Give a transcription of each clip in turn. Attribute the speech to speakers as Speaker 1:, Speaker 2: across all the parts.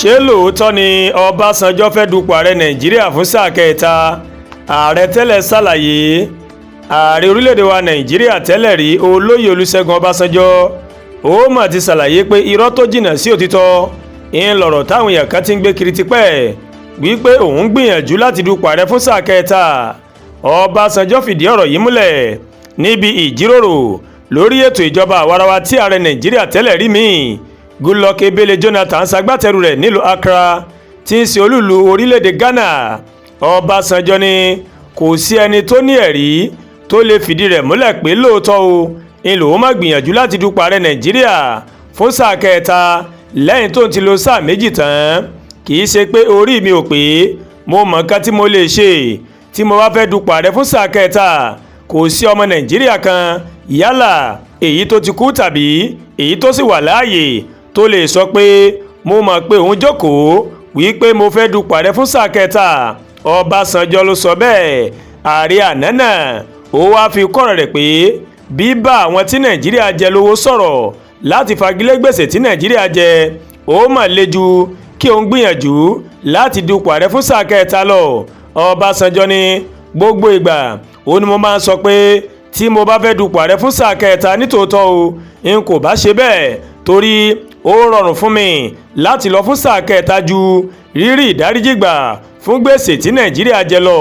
Speaker 1: Ṣé lóòótọ́ ni Ọbásanjọ́ fẹ́ dupò ààrẹ Nàìjíríà fún sáà kẹta? Ààrẹ tẹ́lẹ̀ ṣàlàyé. Ààrẹ orílẹ̀-èdè wa Nàìjíríà tẹ́lẹ̀ rí, Olóyè Olúṣẹ́gun Ọbásanjọ́, ó mà ti ṣàlàyé pé irọ́ tó jìnnà sí òtítọ́ ń lọ̀rọ̀ táwọn èèyàn kan ti ń gbé kiri tipẹ́ wípé òun gbìyànjú láti dupò ààrẹ fún sáà kẹta. Ọbásanjọ́ fìdí ọ̀rọ̀ yìí múlẹ̀ níbi ìjíròrò lórí ètò ìjọba àwarawa tí ààrẹ Nàìjíríà tẹ́lẹ̀ rí míì, Goodluck Ebele Jonathan, ṣagbátẹrù rẹ̀ nílùú Accra, tí ń ṣe olúùlú orílẹ̀-èdè Ghana. Ọbásanjọ́ ní kò sí ẹni tó ní ẹ̀rí tó lè fìdí rẹ̀ múlẹ̀ pé lóòótọ́ o ń lòun má gbìyànjú láti dupò ààrẹ Nàìjíríà fún sáà kẹta lẹ́yìn tó ń ti lo sáà 2 tán. Kì í ṣe pé orí mi ò pé. Mo mọ̀ nǹkan tí mo lè ṣe tí mo bá fẹ́ dupò ààrẹ fún sáà kẹta. Kò sí ọmọ Nàìjíríà kan, yálà èyí tó ti kú tàbí èyí tó sì wà láàyè, tó lè sọ pé mo mọ̀ pé òun jókòó wípé mo fẹ́ dupò ààrẹ fún sáà kẹta. Ọbásanjọ́ ló sọ bẹ́ẹ̀. Ààrẹ àná náà ó wáá fi kọ́rọ̀ rẹ̀ pé bíbá àwọn tí Nàìjíríà jẹ lówó sọ̀rọ̀ láti fagilé gbèsè tí Nàìjíríà jẹ, ó mà le ju kí òun gbìyànjú láti dupò ààrẹ fún sáà kẹta lọ. Ọbásanjọ́ ní gbogbo ìgbà ó ní mo máa ń sọ pé tí mo bá fẹ́ dupò ààrẹ fún sáà kẹta nítòótọ́ o, n kò bá ṣe bẹ́ẹ̀, torí ó rọrùn fún mi láti lọ fún sáà kẹta ju rírí ìdáríjì gbà fún gbèsè tí Nàìjíríà jẹ lọ.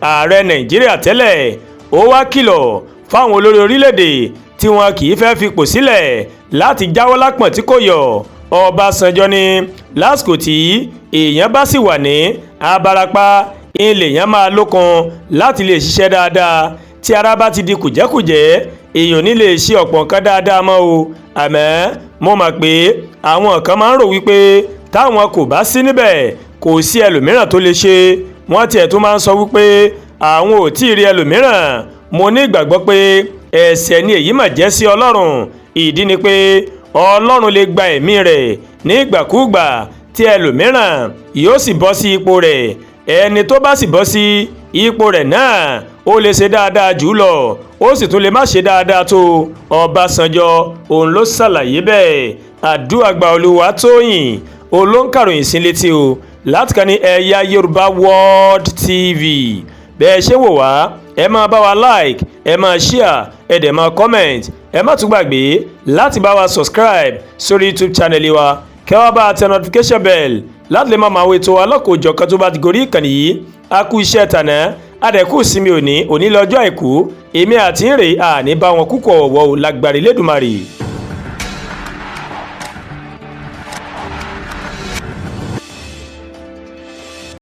Speaker 1: Ààrẹ Nàìjíríà tẹ́lẹ̀ ó wá kìlọ̀ fáwọn olórí orílẹ̀-èdè tí wọn kì í fẹ́ fipò sílẹ̀ láti jáwọ́ lápọ̀n tí kò yọ. Ọbásanjọ́ ní lásìkò tí èèyàn bá sì wà ní abarapá ilé, èèyàn máa lókun láti lè ṣiṣẹ́ dáadáa. Tí ara bá ti di kùjẹ́kùjẹ́, èèyàn ní lè ṣe ọ̀pọ̀ nǹkan dáadáa mọ́ o. Àmọ́ mo mọ̀ pé àwọn kan máa ń rò wípé táwọn kò bá sí níbẹ̀, kò sí ẹlòmíràn tó lè ṣe. Wọ́n tiẹ̀ tún máa ń sọ wípé àwọn ò tí ì rí ẹlòmíràn. Mo ní ìgbàgbọ́ pé ẹ̀ṣẹ̀ ni èyí mà jẹ́ sí Ọlọ́run. Ìdí ni pé Ọlọ́run lè gba ẹ̀mí rẹ̀ ní ìgbàkúùgbà tí ẹlòmíràn yóò sì bọ́ sí ipò rẹ̀. Ẹni tó bá sì bọ́ sí ipò rẹ̀ náà, ó lè ṣe dáadáa jù lọ, ó sì tún lè má ṣe dáadáa tó. Ọbásanjọ́ òun ló ṣàlàyé bẹ́ẹ̀. Àdúràgbà Olúwatóyìn olóńkàròyìn sí létí o láti kàn ní Ẹ̀yà Yorùbá World TV. Bẹ́ẹ̀ ṣe wò wá, ẹ máa bá wa like, ẹ máa share, ẹ dẹ̀ máa comment. Ẹ má tún gbàgbé láti bá wa subscribe sórí YouTube channel wa, kẹ́ wá bá a tẹ notification bell láti lè máa máa wo ètò alọ́kòòjọ́ kan tó bá ti gorí ìkànnì yìí. A kú iṣẹ́ tànà, a dẹ̀ kú ìsinmi òní. Òní lọ́jọ́ Àìkú. Èmi àti ń rè àní bá wọn kúkọ̀ ọ̀wọ́ ò lágbára Elédùmarè.